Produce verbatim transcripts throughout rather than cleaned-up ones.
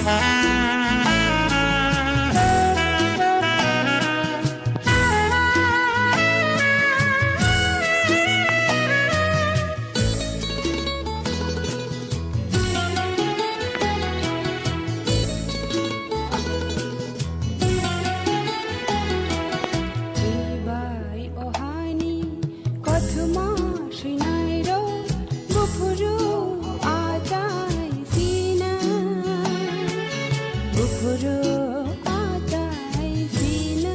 Bai o hani kothoma swinai rok buphuru achai sina, buphuru achai sina.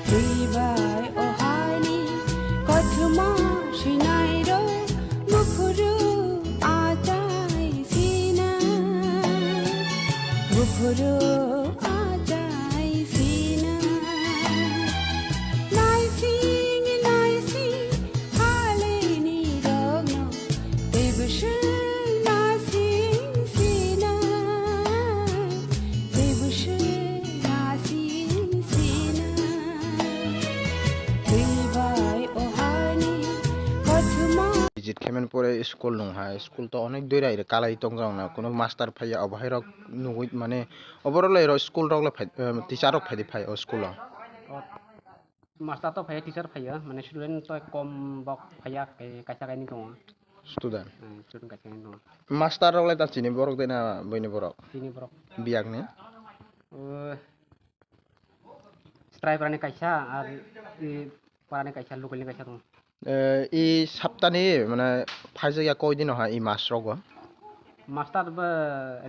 Twi bai o hani kothoma swinai rok buphuru achai sina, buphuru achai sina. Naising naising halini rokno tei bwswng nasing sina, tei bwswng nasing sina. Twi bai o hani kothoma. Visit khaimani pore school nung hai, school to onek dui rai kalai tongjak na, kuno master phaiya, obo hai rok nugui mane, oborok lai rok school rok lai phai, em, teacher rok phai di phai o school o. Master to phaiya, teacher phaiya, mane student to kom bok phaiya, kai-, kaisa kainwi tongo. Student. Hmm, student kaisa kainwi tongo. Master rok lai ta chini borok de na buini borok? Chini borok. Biyang ni? O, Strai parani kaisa, ar i parani kaisa, local ni kaisa tongo. Eh, i saptani, mane, phaijak ya koi dino ha i mas rogo? Master bo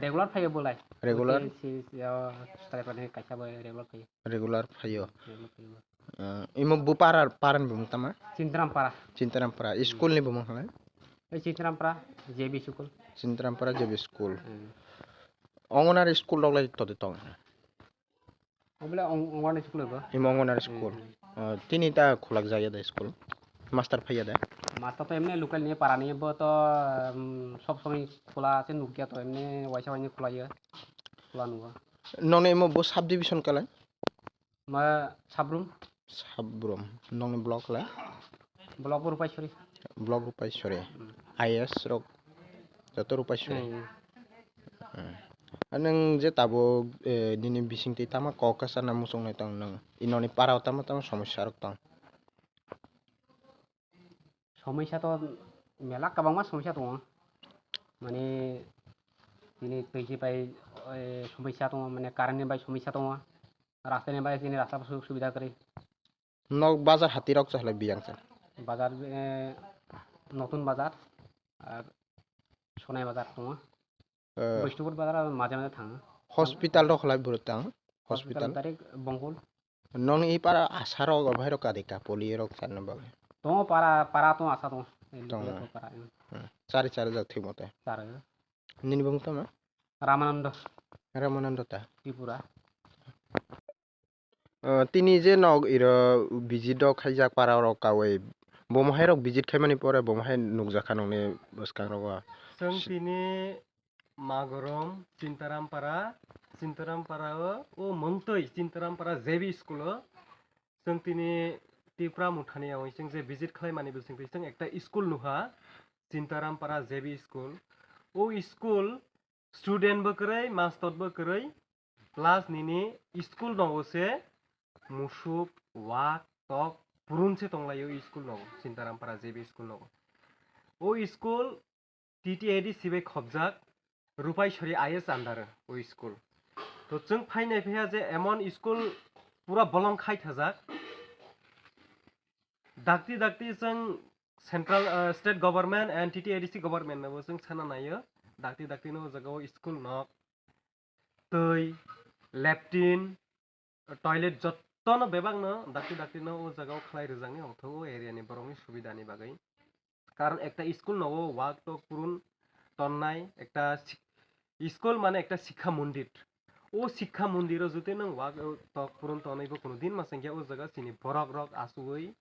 regular phaiyo bolai. Regular? Si, si, si, o, Strai parani kaisa bo regular phaiyo. Regular phaiyo. Regular phaiyo. Eh, imo bu para, paran bumung tama? Chintaram para. Chintaram para. I school ni bumung halai? Ei Chintaram para J B school. Chintaram para J B school. Hmm. Ongonari school rok lai todi tong? Obole ong-, ongonari school bo. Imo ongonari school. Hmm. Eh, tini ta khulak jaya da school? Master phaiya da? Master to emne local ni para ni bo to, um, sob somoi khula se nukya to emne waisa waini khulaiyo. Khula nugo. Noni imo bo subdivision kalai? Ma Sabrum. Sabrum. Nongni block le? Block bo Rupaisori. Block Rupaisori. Hmm. I S rok joto Rupaisori. Hmm. Hmm. Ar nwng je tabuk, eh, nini bisingtwi tama kok kwchana muchungnai tong nwng? I noni para o tama tama somosya rok tong? Somosya to mela kwbangma somosya tongo. Mane, tini twi si bai, eh, somosya tongo, mane, current ni bai somosya tongo, rasta ni bai, tini rasta bo su-, subida kwrwi. Nok bazar hati rok chahlai biyang cha? Bazar, eh, Notun Bazar, ar Sonai Bazar tongo. Eh, Bishnupur bazar o maje maje thango. Hospital rok khlai bwrwi tang? Hospital? Hospital direct Bongkol. Nong i para asa rok, obo hai rok kadi ka poli rok charna bagwi? Tongo para, para tongo asa tongo. Tongo. Para, hmm. Hmm. Chari chari jak thik mote. Chari. Nini bung tama? Ramanando. Ramanando ta? Tripura. Ah, tini je nog iro visit rok khaijak para rok kaui, bomo hai rok visit khaimani pore bomo hai nukjakha nongni bwskang rogo. Chwng tini Magorom Chintaram para, Chintaram para o, o Montoi Chintaram para J B school o chwng tini Tipra Mothani yaui chwng je visit khlaimani bisingtwi chwng ekta school nuha, Chintaram para J B school. O school student bo kwrwi, mastor bo kwrwi, plus nini school nogo se musuk, wak, tok, purun se tonglaio school nogo, Chintaram para J B school nogo. O school T T A D C bai khobjak, Rupaisori I S under o school. To chwng phainai phaiya je emon school pura bolong khai thajak. Dakti dakti chwng central, uh, state government and T T A D C government no bo chwng sana naio. Dakti dakti no o jaga o school nok, twi, latrine, toilet jottono bebakno dakti dakti no o jaga o khlai rwjaknai, hongthogo o area ni borokni subida ni bagwi. Karon ekta school nogo wak tok purun tonnai, ekta sik-, school mane ekta sikha mondir. O sikha mondiro jotoi nwng wak tok purun tonwi bo kuno din ma chwngkhe o jaga chini borok rok achugwi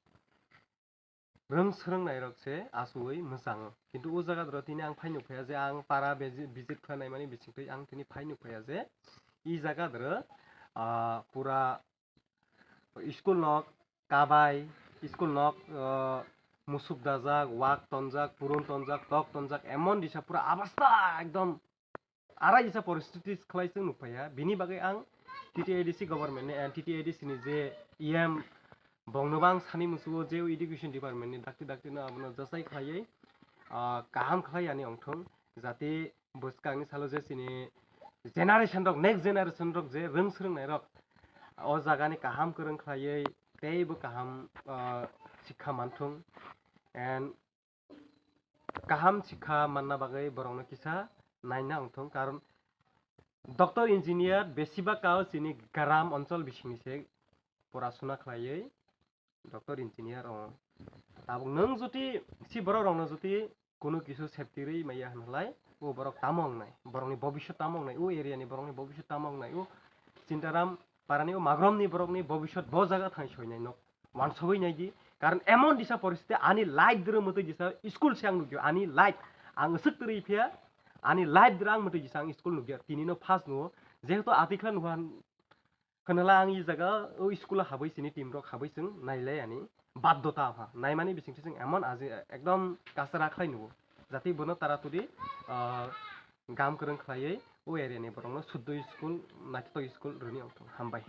rwng swrwng nairok se achugwi mwchango. Kintu o jaga doro tini ang phai nukphaiya je ang para bezi-, visit khlai naimani bisingtwi ang tini phai nukphaiya je i jaga doro, ah, pura school nok kabai, school nok, ah, musuk dajak, wak tonjak, purun tonjak, tok tonjak, emon disa pura abasta ekdom arai jesa poristiti khlai chwng nukphaiya. Bini bagwi ang T T A D C government ni, eh, T T A D C ni je E M bongno bang sani musugo je education department ni dakti dakti no abono jasai khlaiwi, ah, kaham khlai ani ongthong, jate bwskangni salo je chini generation rok, next generation rok je rwng swrwngnai rok o jaga ni kaham kwrwng khlaiwi teibo kaham, ah, sikha manthung and kaham sikha manna bagwi borokno kisa naina wngthung, karon doctor engineer besiba kao chini gram onchol bisingni se porasuna khlaiwi doctor engineer o. Tabuk nwng juti si borok rokno juti kunu kisu safety rwi maya hwnlai o borok tamo wngnai, borokni bobiswt tamo wngnai, o area ni borokni bobiswt tamo wngnai, o Chintaram parani o Magrom ni borokni bobiswt bo jaga thang soinai nok wansogwi naidi. Karon emon disa poristiti ani life dwrwng mwtwi disa school se ang nukyo ani life ang swk twrwi phiya ani life dwrwng ang mwtwi disa ang school nukya tini no first nuo jehetu atikhla nuha hwnla ang i jaga o school o habwi sini team rok habwi chwng nailai ani baddota ha naimani bisingtwi chwng emon aji ekdom kasara khlai nuo jati bono tara tudi, ah, gam kwrwng khlaiwi o area ni borokno suddo school naithotok school rwni ongthong hambai.